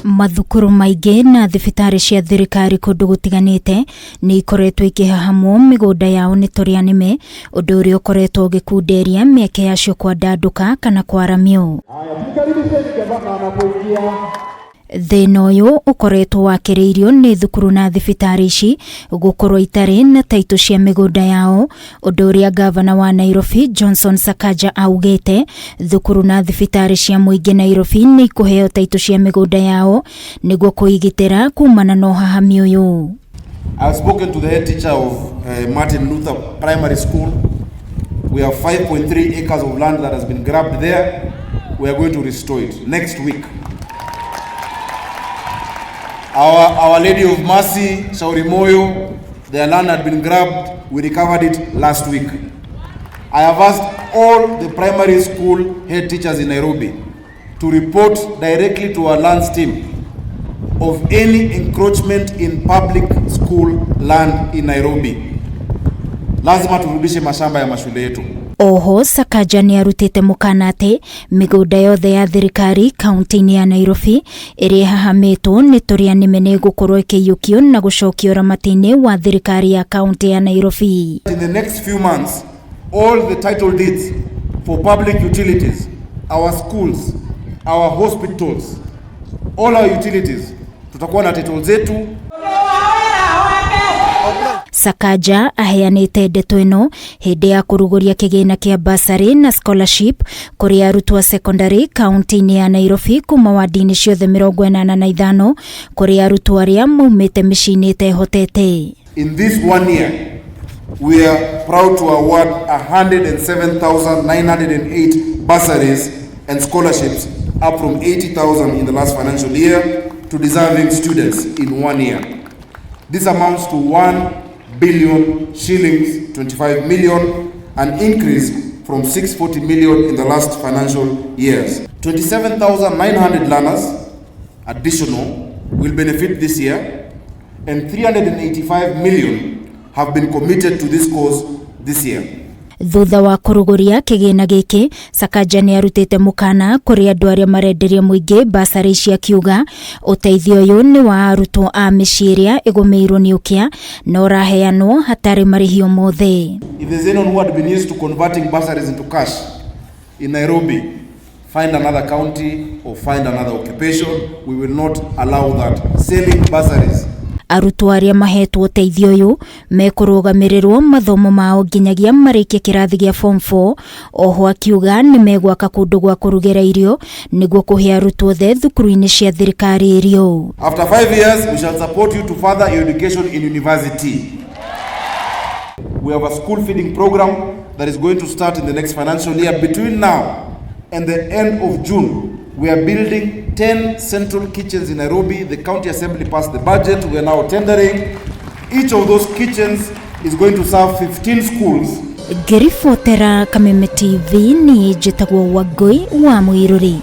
Mathukuru maingĩ na thibitarĩ cia thirikari kũndũ gũtiganĩte nĩ ikoretwo ikĩhahamwo mĩgũnda yao nĩ tũrĩa nĩme, ũndũ ũrĩa ũkoretwo ũgĩkunderia mĩeke yacio kwandandũka kana kwaramio. Thĩna ũyũ ũkoretwo wakĩrĩirio nĩ thukuru na thibitarĩ ici gũkorwo itarĩ na taitũ cia mĩgũnda yao, ũndũ ũrĩa gavana wa Nairobi Johnson Sakaja augĩte thukuru na thibitarĩ cia mũingĩ Nairobi nĩ ikũheo taitũ cia mĩgũnda yao nĩguo kũigitĩra kumana na ũhahami ũyũ. I've spoken to the head teacher of Martin Luther Primary School. We have 5.3 acres of land that has been grabbed there. We are going to restore it next week. Our Lady of Mercy, Shaurimoyo, their land had been grabbed. We recovered it last week. I have asked all the primary school head teachers in Nairobi to report directly to our lands team of any encroachment in public school land in Nairobi. Lazima turudishe mashamba ya mashule yetu. Oho Sakaja nĩ arutĩte mũkana atĩ mĩgũnda yothe ya thirikari kaunti-inĩ ya Nairobi ĩrĩa ĩhahamĩtwo nĩ tũrĩa nĩme nĩ ĩgũkorwo ĩkĩiyũkio na gũcokio ũramati-inĩ wa thirikari ya kaunti ya Nairobi. In the next few months, all the title deeds for public utilities, our schools, our hospitals, all our utilities, tutakuwa na title zetu. Sakaja aheanĩte ndeto ĩno hĩndĩ ya kũrugũria kĩgĩna kĩa bursary na scholarship kũrĩ arutwo a secondary kaunti-inĩ ya Nairobi kuma wadi-inĩ ciothe 85 kũrĩ arutwo arĩa maumĩte mĩciĩ-inĩ ĩtehotete. In this one year, we are proud to award 107,908 bursaries and scholarships, up from 80,000 in the last financial year, to deserving students in one year. This amounts to 1 billion shillings, 25 million, an increase from 640 million in the last financial years. 27,900 learners additional will benefit this year, and 385 million have been committed to this cause this year. Thutha wa kũrugũria kĩgĩna gĩkĩ, Sakaja nĩ arutĩte mũkana kũrĩ andũ arĩa marenderia mũingĩ basarĩ ici, akiuga ũteithio ũyũ nĩ wa arutwo a mĩciĩ ĩrĩa ĩgũmĩirwo nĩ ũkĩa na ũraheanwo hatarĩ marĩhi o mothe. If there's anyone who had been used to converting bursaries into cash in Nairobi, find another county or find another occupation. We will not allow that. Selling bursaries. Arutwo arĩa mahetwo ũteithio ũyũ mekũrũgamĩrĩrwo mathomo mao nginyagia marĩkie kĩrathi gĩa form 4. Oho akiuga nĩ megwaka kũndũ gwa kũrugĩra irio nĩguo kũhe arutwo othe thukuru-inĩ cia thirikari irio. After 5 years, we shall support you to further your education in university. We have a school feeding program that is going to start in the next financial year. Between now and the end of June, we are building 10 central kitchens in Nairobi. The county assembly passed the budget. We are now tendering. Each of those kitchens is going to serve 15 schools. Ngĩribotera Kameme TV, niĩ njĩtagwo Wangũi wa Mũirũri.